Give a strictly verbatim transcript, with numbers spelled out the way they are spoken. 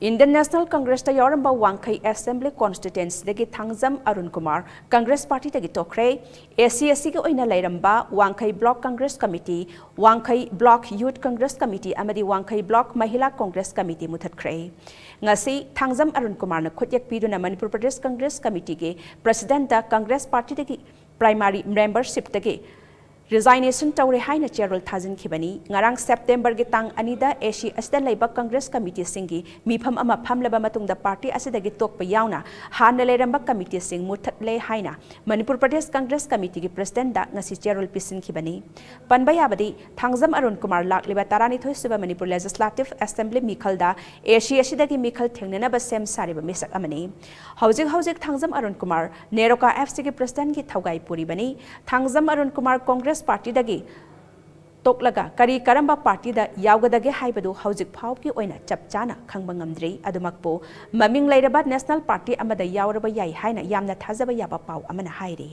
Indian National Congress ꯇ ꯌꯥꯎꯔꯝꯕ ꯋꯥꯡꯈꯩ Assembly Constituency ꯗꯒꯤ ꯊꯥꯡꯖꯝ ꯑꯔꯨꯟ ꯀꯨꯃꯥꯔ Congress Party ꯗꯒꯤ ꯇꯣꯛꯈ꯭ꯔꯦ꯫ ꯑꯦ ꯁꯤ ꯑꯦꯁ ꯁꯤꯒꯤ ꯑꯣꯏꯅ ꯂꯩꯔꯝꯕ ꯋꯥꯡꯈꯩ Block Congress Committee, ꯋꯥꯡꯈꯩ Block Youth Congress Committee ꯑꯃꯗꯤ ꯋꯥꯡꯈꯩ Block Mahila Congress Committee ꯃꯨꯊꯠꯈ꯭ꯔꯦ꯫ ꯉꯁꯤ ꯊꯥꯡꯖꯝ ꯑꯔꯨꯟ ꯀꯨꯃꯥꯔꯅ ꯈꯨꯠꯌꯦꯛ ꯄꯤꯗꯨꯅ ꯃꯅꯤꯄꯨꯔ ꯄ꯭ꯔꯗꯦꯁ Congress Committee ꯒꯤ President ꯇ Congress Party ꯗꯒꯤ Primary Membership ꯇꯒꯤ Resignation ꯇꯧꯔꯦ ꯍꯥꯏꯅ ꯆꯦꯔꯣꯜ ꯊꯥꯖꯤꯟꯈꯤꯕꯅꯤ꯫ ꯉꯔꯥꯡ September ꯒꯤ ꯇꯥꯡ ꯑꯅꯤꯗ ꯑꯦ ꯁꯤ ꯑꯁꯤꯗ ꯂꯩꯕ Congress Committee ꯁꯤꯡꯒꯤ ꯃꯤꯐꯝ ꯑꯃ ꯐꯝꯂꯕ ꯃꯇꯨꯡꯗ party ꯑꯁꯤꯗꯒꯤ ꯇꯣꯛꯄ ꯌꯥꯎꯅ ꯍꯥꯟꯅ ꯂꯩꯔꯝꯕ committee ꯁꯤꯡ ꯃꯨꯠꯊꯠꯂꯦ ꯍꯥꯏꯅ ꯃꯅꯤꯄꯨꯔ ꯄ꯭ꯔꯗꯦꯁ Congress Committee ꯒꯤ President ꯗ ꯉꯁꯤ ꯆꯦꯔꯣꯜ ꯄꯤꯁꯤꯟꯈꯤꯕꯅꯤ꯫ ꯄꯟꯕ ꯌꯥꯕꯗꯤ, ꯊꯥꯡꯖꯝ ꯑꯔꯨꯟ ꯀꯨꯃꯥꯔ ꯂꯥꯛꯂꯤꯕ ꯇꯔꯥꯅꯤꯊꯣꯏ ꯁꯨꯕ ꯃꯅꯤꯄꯨꯔ Legislative Assembly ꯃꯤꯈꯜꯗ ꯑꯦ ꯁꯤ ꯑꯁꯤꯗꯒꯤ ꯃꯤꯈꯜ ꯊꯦꯡꯅꯅꯕ ꯁꯦꯝ ꯁꯥꯔꯤꯕ ꯃꯤꯁꯛ ꯑꯃꯅꯤ꯫ ꯍꯧꯖꯤꯛ ꯍꯧꯖꯤꯛ ꯊꯥꯡꯖꯝ ꯑꯔꯨꯟ ꯀꯨꯃꯥꯔ ꯅꯦꯔꯣꯀꯥ ꯑꯦꯐ ꯁꯤꯒꯤ President ꯒꯤ ꯊꯧꯒꯥꯏ ꯄꯨꯔꯤꯕꯅꯤ꯫ ꯊꯥꯡꯖꯝ ꯑꯔꯨꯟ ꯀꯨꯃꯥꯔ Congress Party ꯗꯒꯤ ꯇꯣꯛꯂꯒ ꯀꯔꯤ ꯀꯔꯝꯕ party ꯗ ꯌꯥꯎꯒꯗꯒꯦ ꯍꯥꯏꯕꯗꯨ ꯍꯧꯖꯤꯛ ꯐꯥꯎꯕꯒꯤ ꯑꯣꯏꯅ ꯆꯞ ꯆꯥꯅ ꯈꯪꯕ ꯉꯝꯗ꯭ꯔꯤ꯫ ꯑꯗꯨꯃꯛꯄꯨ, ꯃꯃꯤꯡ ꯂꯩꯔꯕ national party ꯑꯃꯗ ꯌꯥꯎꯔꯕ ꯌꯥꯏ ꯍꯥꯏꯅ ꯌꯥꯝꯅ ꯊꯥꯖꯕ ꯌꯥꯕ ꯄꯥꯎ ꯑꯃꯅ ꯍꯥꯏꯔꯤ꯫